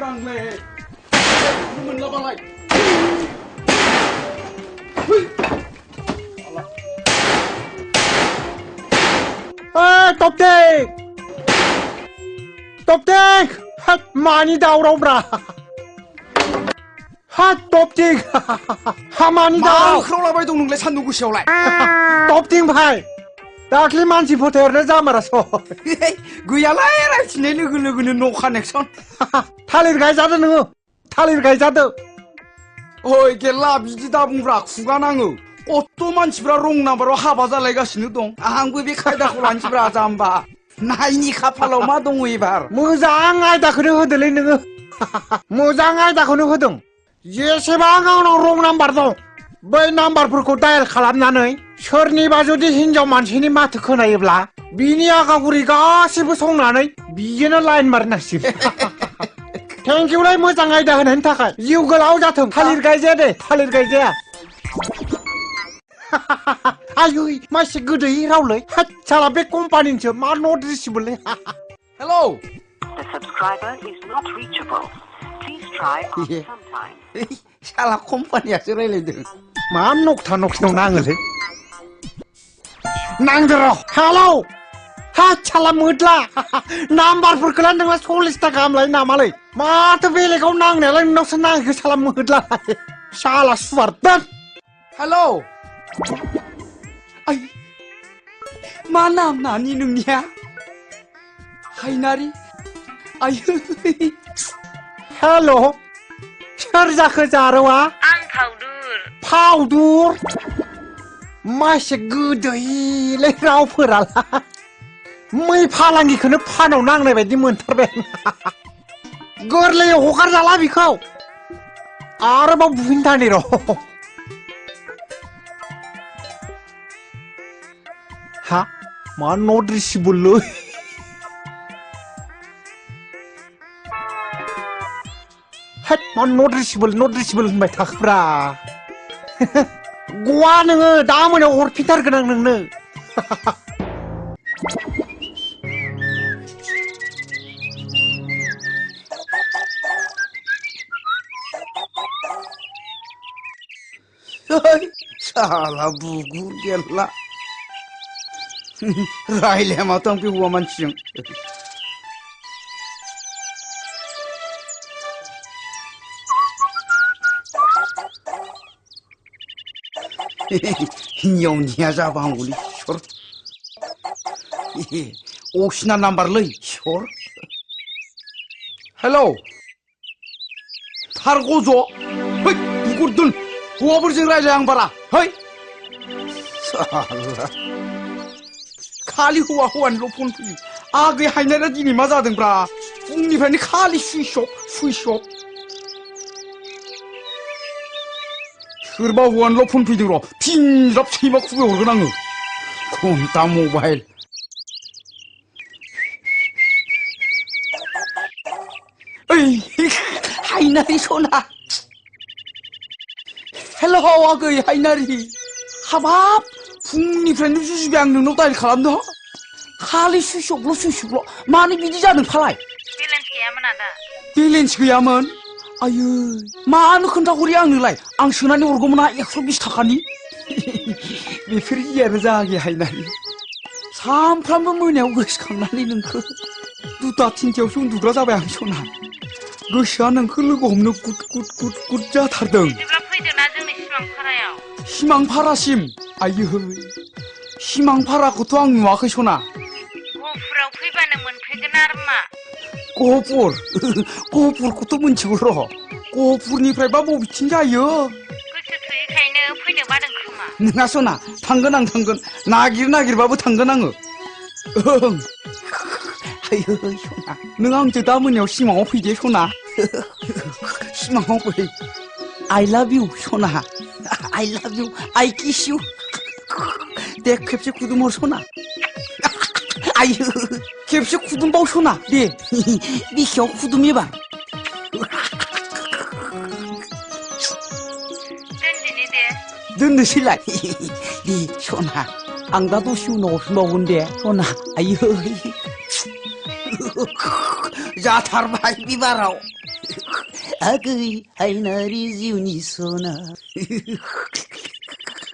आंलाय मोनलाबालाय Toptik! Toptik! Hat mani daurauब्रा Hat Toptik! Ha mani मा daurau ओंख्रावलाबाय दं नोंलाय सान्दुं गोसायावलाय Toptik भाइ दाख्लि मानसि फोथायहरनो जामारास' गैयालाय रायथिनाय लोगो लोगोनो न' कानेक्सन थालिर गायजादो नोङो थालिर गायजादो ओइ गेल्ला बिदि दाबुंब्रा खुगा नाङो कत' मानसिफ्रा रं नाम्बाराव हाबा जालायगासिनो दं आंबो बे खायदाखौ लानोसैब्रा जाम्बा नायनि खाफालाव मा दङ एबार मोजां आयदाखौनो होदोलै नोङो मोजां आयदाखौनो होदों जेसेबां आंनाव रं नाम्बार दं बै नाम्बारफोरखौ डायेल खालामनानै सोरनिबा जुदि हिनजाव मानसिनि माथो खोनायोब्ला बिनि आगागुरि गासिबो संनानै बिजोंनो लाइन मारिनांसिगोन थेंकिउलाय मोजां आयदा होनायनि थाखाय जिउ गोलाव जाथों थालिर गायजाया दे थालिर गायजाया आयै मासे गोदै रावलै साला बे कम्पानिनिसो मा नट रिसिबोलै hello The subscriber is not reachable. Please try after some time. साला कम्पानियासो रायलायदों मा नकथा नकथिनाव नाङोलै नांदो र' हेलौ हा साला मोदला नाम्बारफोरखौलाय नोंना 40टा गाहाम लायो नामालै माथो बेलेगाव नांनायालाय नोंनावसो नाङो साला मोदला साला सुवार दोन हेलौ आय मा नाम नानि नोंनिया हायनारि आयै हेल' सोर जाखो जारौआ आं फाउदुर फाउदुर मासे गोदैलै रावफोरालाय मै फालांगिखौनो फानाव नांनाय बायदि मोनथारबाय गोरलैयै हगारजाला बिखौ आरोबाव बुफिनथारनि र' हा मा नट रिसिबोलै हेट मा नट रिसिबोल होनबाय थाखोब्रा गवा नोङो दा मोनायाव हरफिनथारगोन आं नोंनो साला बुगुर गेल्ला रायलाया माथो आं बे हौवा मानसिजों हिन्जावनिया जाबा हामगौलै सर असिना नाम्बारलै सर हेलौ थार गज' है बुगुर दोन हौवाफोरजों रायलाय आं बारा है साला खालि हौवानिल' फन फैयो आगै हायनारा दिनै मा जादोंब्रा फुंनिफ्रायनो खालि सुइस अफ सोरबा हौवानिल' फन फैदों र' फिनज्राब सैमा खुबै हरगोन आङो घन्टा मबाइल ओइ हायनारि सना हेल' आगै हायनारि हाबाब फुंनिफ्रायनो जुजिबाय आं नोंनाव डायेल खालामदों खालि सुइस अफल' मानो बिदि जादों फालाय बेलेन्स गैयामोन आदा बेलेन्स गैयामोन आयै मानो खोन्थाहरि आंनोलाय आं सोनानै हरगौमोन ना 120 थाखानि बेफोर जियानो जागे हायनारि सामफ्रामबो मोनायाव गोसोखांनानै नोंखौ दुथा थिनथायावसो उन्दुग्रा जाबाय आं सना गोसोआ नोंखौ लोगो हमनो गुद जाथारदों बिदिब्ला फैदोना जोंनि सिमांफारायाव सिमांफारासिम आयै सिमांफाराखौथ' आं नुवाखै सना गहपुराव फैबानो मोनफैगोन आरो मा गहपुरखौथ' मिथिगौ र' गहपुरनिफ्रायबा बबेथिं जायो गोसो थोयैखायनो फैनो बादों खोमा नोंहा सना थांगोन नागिरबाबो थांगोन आङो ओं आयै सना नों आंजों दा मोनायाव सिमाङाव फैदे सना सिमाङाव फै I love you सना I love you I kiss you दे खेबसे खुदुमहर सना आयै खेबसे खुदुमबाव सना दे बिखायाव खुदुम एबार दोनदिनि दे दोननोसैलाय दे सना आं दा दसे उनाव हरफिनबावगोन दे सना आयै जाथारबाय बिबाराव आगै आयनारि जिउनि सना